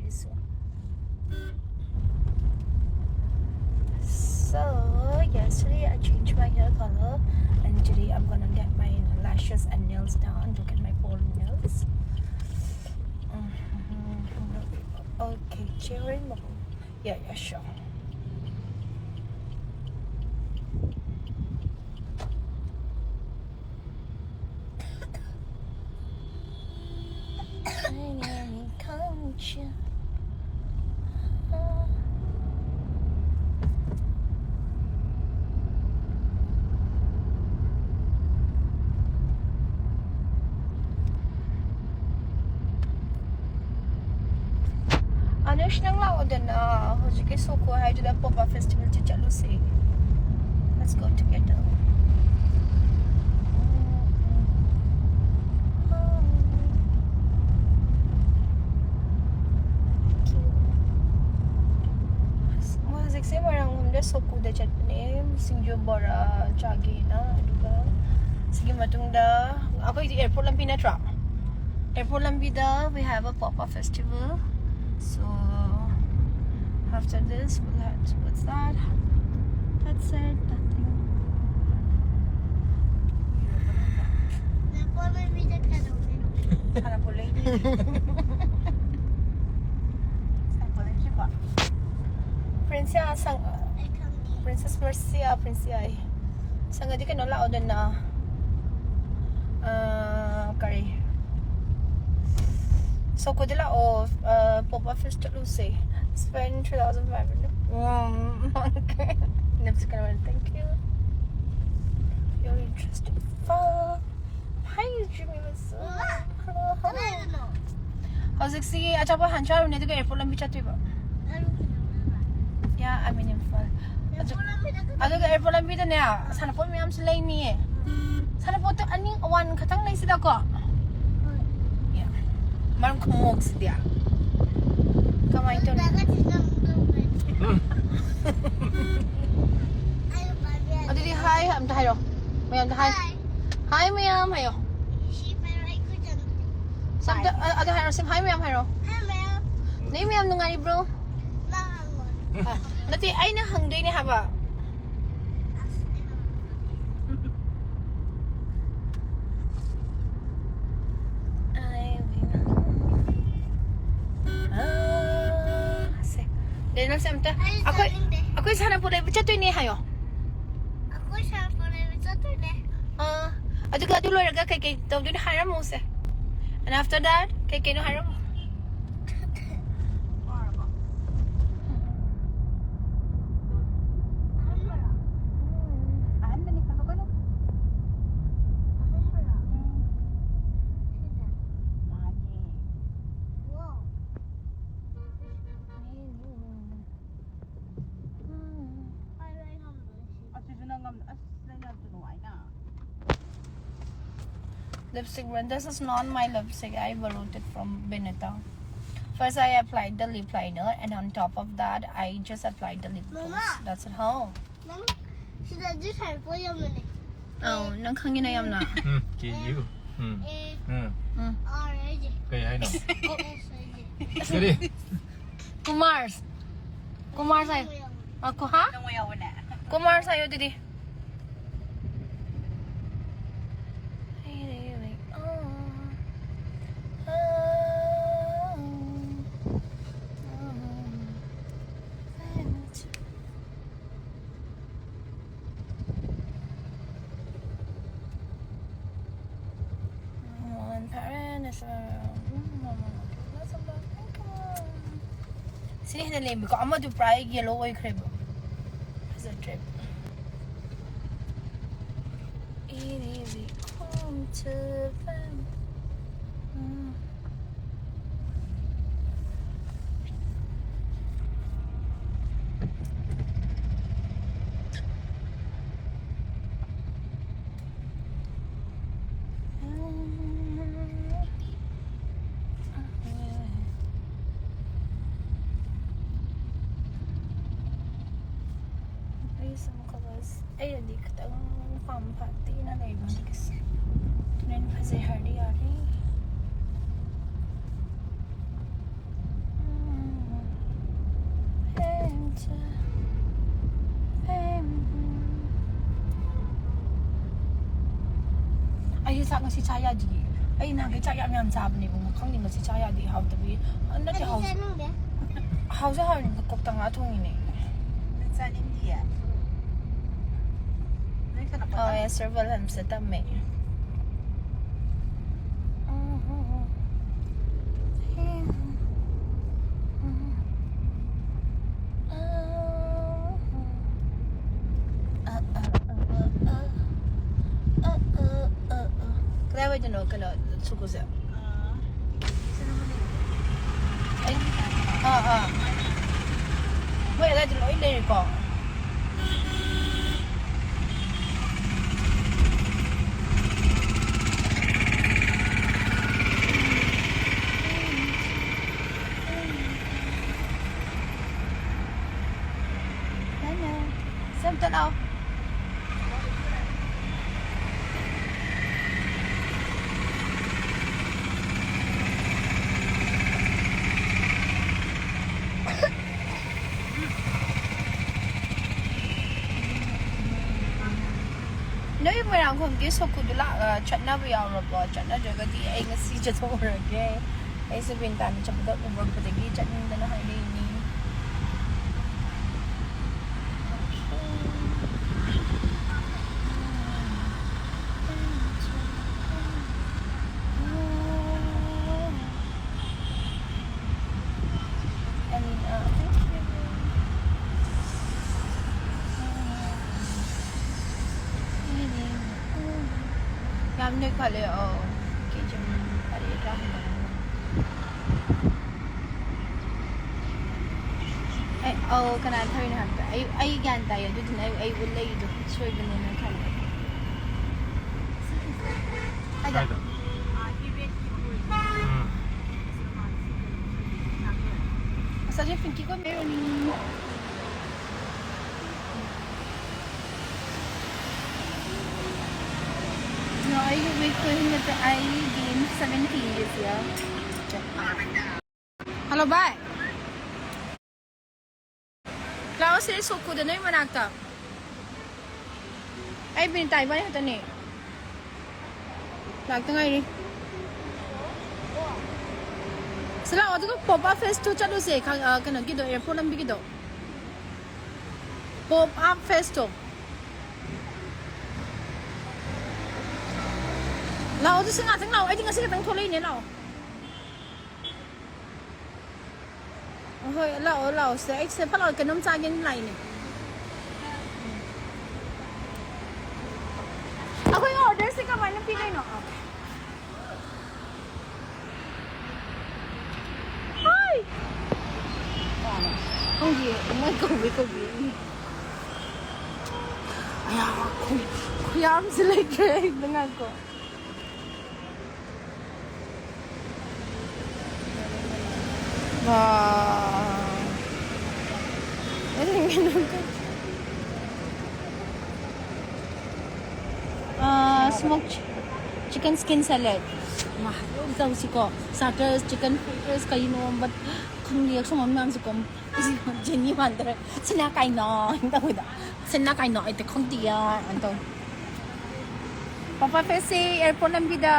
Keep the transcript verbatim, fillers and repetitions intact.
So, so yesterday I changed my hair color, and today I'm gonna get my lashes and nails done. Look at my old nails. Mhm. Okay, cheering. Yeah, yeah, sure. ꯑꯅꯨꯁ, ꯅꯪ ꯂꯥꯛꯑꯣꯗꯅ ꯍꯧꯖꯤꯛꯀꯤ ꯁꯣꯀꯣ ꯍꯥꯏꯗꯨꯗ ꯄꯣꯞ up ꯐꯦꯁꯇꯤꯚꯦꯜꯁꯦ ꯆꯠꯂꯨꯁꯦ꯫ Let's go together. ꯑꯁ, ꯍꯧꯖꯤꯛꯁꯦ ꯃꯣꯏꯔꯥꯡꯂꯣꯝꯗ ꯁꯣꯀꯣꯗ ꯆꯠꯄꯅꯦ, ꯁꯤꯡꯖꯨ ꯕꯣꯔꯥ ꯆꯥꯒꯦꯅ꯫ ꯑꯗꯨꯒ ꯁꯤꯒꯤ ꯃꯇꯨꯡꯗ ꯑꯩꯈꯣꯏꯗꯤ ꯑꯦꯌꯔꯄꯣꯔꯠ ꯂꯝꯕꯤ ꯅꯠꯇ꯭ꯔꯣ? ꯑꯦꯌꯔꯄꯣꯔꯠ ꯂꯝꯕꯤꯗ we have a pop up festival. So after this we'll head towards that. That's it. Nothing. ꯁꯥꯟꯅꯄꯣꯠ ꯂꯩꯕꯤ꯫ ꯁꯥꯟꯅꯄꯣꯠ ꯂꯩꯕꯤꯀꯣ꯫ Princess ꯁꯪ-, ꯑꯩ ꯈꯪꯗꯦ꯫ Princess Mercy, Princess ꯑꯩ꯫ ꯁꯪꯉꯗꯤ ꯀꯩꯅꯣ ꯂꯥꯛꯑꯣꯗꯅ꯫ ꯑꯥ, ꯀꯔꯤ? ꯁꯣꯀꯣꯗ ꯂꯥꯛꯑꯣ, ꯑꯥ, ꯄꯣꯞ ꯑꯞ ꯐꯦꯁ ꯆꯠꯂꯨꯁꯦ꯫ Spend three thousand five hundred. Um, okay. Lipstick and all, thank you. You're interesting. Fuck. Hi, Jimmy. Hello, hello. ꯀꯗꯥꯏꯗꯅꯣ? ꯍꯧꯖꯤꯛꯁꯤ ꯑꯆꯥꯄꯣꯠ ꯍꯥꯟ ꯆꯥꯔꯨꯅꯦ, ꯑꯗꯨꯒ ꯑꯦꯌꯔꯄꯣꯔꯠ ꯂꯝꯕꯤ ꯆꯠꯇꯣꯏꯕ꯫ ꯆꯠꯂꯨ ꯀꯩꯗꯧꯅꯕ? Yeah, I mean Imphal. ꯑꯗꯨ-, ꯑꯦꯌꯔꯄꯣꯔꯠ ꯂꯝꯕꯤꯗ ꯑꯗꯨꯒ ꯑꯦꯌꯔꯄꯣꯔꯠ ꯂꯝꯕꯤꯗꯅꯦ ꯁꯥꯟꯅꯄꯣꯠ ꯃꯌꯥꯝꯁꯨ ꯂꯩꯅꯤꯌꯦ꯫ ꯁꯥꯟꯅꯄꯣꯠꯇꯣ ꯑꯅꯤ, one ꯈꯛꯇꯪ ꯂꯩꯁꯤꯗꯀꯣ꯫ ꯍꯣꯏ꯫ Yeah. ꯃꯔꯝ ꯈꯨꯝꯃꯣꯛꯁꯤꯗꯤ꯫ ꯀꯃꯥꯏꯅ ꯇꯧꯅꯤ? ꯗꯥꯒ ꯆꯤꯆꯦ ꯑꯃꯨꯛ ꯇꯧꯈ꯭ꯔꯦ꯫ ꯑꯩ ꯄꯥꯏꯕ ꯌꯥꯗꯦ꯫ ꯑꯗꯨꯗꯤ hi ꯑꯝꯇ ꯍꯥꯏꯔꯣ꯫ ꯃꯌꯥꯝꯗ hi꯫ Hi꯫ Hi ꯃꯌꯥꯝ ꯍꯥꯏꯌꯣ꯫ ꯁꯤ ꯄꯥꯏꯔꯣ, ꯑꯩ ꯈꯨꯠ ꯆꯪꯗꯦ꯫ ꯁꯝꯇ-, ꯑ-, ꯑꯗꯨ ꯍꯥꯏꯔꯣ, ꯁꯤꯝ hi ꯃꯌꯥꯝ ꯍꯥꯏꯔꯣ꯫ Hi ꯃꯌꯥꯝ꯫ ꯅꯣꯏ ꯃꯌꯥꯝ ꯅꯨꯡꯉꯥꯏꯔꯤꯕ꯭ꯔꯣ? ꯅꯠꯇꯦ, ꯑꯩꯅ ꯍꯪꯗꯣꯏꯅꯦ ꯍꯥꯏꯕ꯫ ꯑꯥ, ꯁꯦ꯫ ꯗꯦꯅꯦꯜꯁꯦ ꯑꯝꯇ ꯑꯩ ꯑꯩꯈꯣꯏ ꯆꯠꯅꯤꯡꯗꯦ꯫ ꯑꯩꯈꯣꯏ ꯁꯥꯟꯅꯄꯣꯠ ꯂꯩꯕ ꯆꯠꯇꯣꯏꯅꯦ ꯍꯥꯏꯌꯣ꯫ ꯑꯩꯈꯣꯏ ꯁꯥꯟꯅꯄꯣꯠ ꯂꯩꯕ ꯆꯠꯇꯣꯏꯅꯦ꯫ ꯑꯥ, ꯑꯗꯨꯒ ꯑꯗꯨ ꯂꯣꯏꯔꯒ ꯀꯩꯀꯩ ꯇꯧꯗꯣꯏꯅꯣ ꯍꯥꯏꯔꯝꯃꯣꯁꯦ꯫ And after that, ꯀꯩ ꯀꯩꯅꯣ ꯍꯥꯏꯔꯝꯃꯣ꯫ ꯑꯍꯥꯟꯕꯅꯤ, ꯀꯩꯅꯣ, ꯀꯩꯅꯣ꯫ ꯃꯥꯅꯦ꯫ ꯑꯗꯨꯁꯨ ꯅꯪ ꯉꯝ-, ꯑꯁ, ꯅꯪ ꯌꯥꯝ ꯅꯨꯡꯉꯥꯏꯅ꯫ Lipstick brand. This is not my lipstick. I borrowed it from Benetton. First, I applied the lip liner, and on top of that, I just applied the lip gloss. Mama. That's it. ꯍꯥꯎ꯫ ꯅꯪ ꯁꯤꯗꯁꯨ ꯁꯥꯟꯅꯄꯣꯠ ꯌꯣꯟꯕꯅꯦ꯫ ꯑꯧ, ꯅꯪ ꯈꯪꯉꯤꯅ ꯌꯥꯝꯅ꯫ ꯎꯝ, ꯀꯦꯌꯨ꯫ ꯎꯝ꯫ ꯑꯦ, ꯎꯝ꯫ ꯎꯝ꯫ R ꯍꯥꯏꯁꯦ꯫ ꯀꯩ ꯍꯥꯏꯅꯣ? ꯑꯦꯁ ꯍꯥꯏꯁꯦ꯫ ꯀꯔꯤ? ꯀꯨꯃꯥꯔꯁ꯫ ꯀꯨꯃꯥꯔꯁ ꯍꯥꯏ-, ꯌꯣꯟꯕꯅꯦ꯫ ꯑ, ꯀꯨ-, ꯍꯥ? ꯅꯪ ꯌꯥꯎꯕꯅꯦ꯫ ꯀꯨꯃꯥꯔꯁ ꯍꯥꯏꯌꯣ ꯑꯗꯨꯗꯤ꯫ ꯁꯤꯅ ꯍꯦꯟꯅ ꯂꯦꯝꯃꯤꯀꯣ, ꯑꯃꯗꯨ ꯄꯨꯔꯥ ꯌꯦꯂꯣ ꯑꯣꯏꯈ꯭ꯔꯦꯕ꯫ ꯐꯖꯗ꯭ꯔꯦꯕ꯫ ꯏꯔꯤꯕꯤ ꯈꯣꯡꯆꯠ꯫ ꯎꯝ꯫ ꯑꯩꯅꯗꯤ ꯈꯤꯇꯪ ꯄꯥꯝꯕ ꯇꯦꯟꯅ ꯂꯩꯕ ꯍꯧꯖꯤꯛꯀꯤꯁꯦ꯫ ꯅꯣꯏꯅ ꯐꯖꯩ ꯍꯥꯏꯔꯗꯤ ꯌꯥꯔꯦ꯫ ꯑꯩꯁꯦ ꯆꯥꯛ ꯉꯁꯤ ꯆꯥ ꯌꯥꯗꯤꯌꯦ꯫ ꯑꯩ ꯅꯍꯥꯟꯈꯩ ꯆꯥꯛ ꯌꯥꯝ ꯌꯥꯝ ꯆꯥꯕꯅꯦꯕ, ꯈꯪꯗꯦ ꯉꯁꯤ ꯆꯥ ꯌꯥꯗꯦ, ꯍꯥꯎꯇꯕꯤ꯫ ꯅꯠꯇꯦ, ꯑꯩꯗꯤ ꯍꯥꯎꯁꯨ ꯆꯥꯅꯤꯡꯗꯦ꯫ ꯍꯥꯎꯁꯨ ꯍꯥꯎꯔꯤꯅꯤ, ꯀꯣꯛꯇ ꯉꯥ ꯊꯣꯡꯉꯤꯅꯦ꯫ ꯅꯪ ꯆꯥꯅꯤꯡꯗꯤꯌꯦ? ꯅꯪ ꯀꯅꯥ ꯄꯣꯠꯇ? ꯑꯦꯁꯇꯔ ꯕꯦꯜꯍꯝꯁꯇ ꯇꯝꯃꯦ꯫ ꯀꯗꯥꯏꯋꯥꯏꯗꯅꯣ ꯀꯩꯅꯣ ꯁꯨꯀꯨꯁꯦ? ꯑꯩ, ꯑꯥ, ꯑꯥ꯫ ꯃꯣꯏ ꯑꯗꯥꯏꯗ ꯂꯣꯏ ꯂꯩꯔꯦꯀꯣ꯫ ꯁꯦ, ꯑꯝꯇ ꯂꯥꯛꯑꯣ꯫ ꯅꯣꯏ ꯃꯣꯏꯔꯥꯡꯈꯣꯝꯒꯤ ꯁꯣꯀꯨꯗꯨ ꯂꯥꯛ-, ꯑ, ꯆꯠꯅꯕ ꯌꯥꯎꯔꯕꯣ? ꯆꯠꯅꯗ꯭ꯔꯒꯗꯤ ꯑꯩ ꯉꯁꯤ ꯆꯠꯊꯣꯛꯎꯔꯒꯦ꯫ ꯑꯩꯁꯨ ꯕꯤꯟꯇꯥꯅ ꯆꯠꯄꯗ ꯎꯔꯛꯄꯗꯒꯤ ꯆꯠꯅꯤꯡꯗꯅ ꯍꯥꯏꯔꯛꯏꯅꯤ꯫ ꯌꯥꯝ ꯅꯣꯏꯈꯠꯂꯦ꯫ ꯑꯧ, ꯀꯦꯖꯤ ꯇꯔꯦꯠ ꯇꯔꯥ ꯍꯦꯟꯒꯠꯂꯝꯃꯅꯤ꯫ ꯑꯩ, ꯑꯧ, ꯀꯅꯥꯅ ꯊꯧꯔꯤꯅꯣ ꯍꯥꯏꯕꯗ ꯑꯩ, ꯑꯩ ꯒ꯭ꯌꯥꯟ ꯇꯥꯏꯌꯦ꯫ ꯑꯗꯨꯗꯨꯅ ꯑꯩ, ꯑꯩ ꯎꯠꯂꯛꯏꯗꯣ ꯁꯣꯏꯕꯅꯦꯅ ꯈꯜꯂꯦ꯫ ꯀꯥꯏꯗ? ꯀꯥꯏꯗ? ꯎꯝ꯫ ꯑꯁ, ꯑꯗꯨ ꯄꯤꯡꯀꯤ ꯀꯣꯏ ꯃꯦꯔꯣꯅꯤ꯫ No, ꯑꯩꯒꯤ weight ꯀꯨꯟ ꯅꯠꯇꯦ, ꯑꯩ gain seventeen this year. Hello, bye. ꯁꯦ ꯁꯣꯛꯀꯣꯗ ꯅꯣꯏ ꯃꯅꯥꯛꯇ꯫ ꯑꯩ ꯕꯤꯅꯤꯇꯥ ꯏꯕꯥꯅꯤ ꯈꯛꯇꯅꯦ꯫ ꯂꯥꯛꯇ ꯉꯥꯏꯔꯤ꯫ ꯁꯤ ꯂꯥꯛꯑꯣ, ꯑꯗꯨꯒ ꯄꯣꯞ ꯑꯞ ꯐꯦꯁꯇꯨ ꯆꯠꯂꯨꯁꯦ꯫ ꯈ-, ꯑ, ꯀꯩꯅꯣꯒꯤꯗꯣ, ꯑꯦꯌꯥꯔꯄꯣꯔꯠ ꯂꯝꯕꯤꯒꯤꯗꯣ꯫ ꯄꯣꯞ ꯑꯞ ꯐꯦꯁꯇꯣ꯫ ꯂꯥꯛꯑꯣ, ꯑꯗꯨ ꯁꯤ ꯉꯥꯛꯇꯪ ꯂꯥꯛꯑꯣ꯫ ꯑꯩꯗꯤ ꯉꯁꯤ ꯈꯛꯇꯪ ꯊꯣꯛꯂꯛꯏꯅꯦ, ꯂꯥꯛꯑꯣ꯫ ꯍꯣꯏ, ꯂꯥꯛꯑꯣ, ꯂꯥꯛꯑꯣ꯫ ꯁꯤꯗ ꯑꯩ ꯁꯤꯗ ꯐꯠ ꯂꯥꯎ ꯀꯩꯅꯣꯝ ꯆꯥꯒꯦꯅ ꯂꯥꯛꯏꯅꯦ꯫ ꯑꯩꯈꯣꯏ ꯑꯣꯔꯗꯔꯁꯦ ꯀꯃꯥꯏꯅ ꯄꯤꯗꯣꯏꯅꯣ? ꯍꯥꯏ! ꯈꯪꯗꯤꯌꯦ, ꯃꯣꯏ ꯀꯧꯕꯩ ꯀꯧꯕꯤ꯫ ꯑꯌꯥ, ꯈꯨ-, ꯈꯨꯌꯥꯝꯁꯤ ꯂꯩꯇ꯭ꯔꯦ, ꯑꯩ ꯑꯝꯇ ꯉꯥꯏꯈꯣ꯫ ꯋꯥ꯫ ꯑꯥ, smoke chi-, chicken skin salad꯫ ꯃꯥ, ꯑꯗꯨꯝ ꯇꯧꯁꯤꯀꯣ꯫ Starters, chicken fritters, ꯀꯩꯅꯣ, but ꯈꯪꯗꯦ, ꯑꯁꯨꯝꯕ ꯃꯌꯥꯝꯁꯦꯀꯣ꯫ ꯑꯩꯁꯦ ꯖꯦꯅꯤ ꯃꯥꯟꯗꯔꯦ꯫ ꯁꯤꯅ ꯀꯩꯅꯣ? ꯍꯥꯏꯅ ꯇꯧꯕꯗꯣ꯫ ꯁꯤꯅ ꯀꯩꯅꯣ? ꯑꯩꯗꯤ ꯈꯪꯗꯤꯌꯦ꯫ ꯍꯥꯏꯅ ꯇꯧ-, ꯄꯥꯄꯥ ꯐꯦꯁꯁꯤ ꯑꯦꯌꯥꯔꯄꯣꯔꯠ ꯂꯝꯕꯤꯗ꯫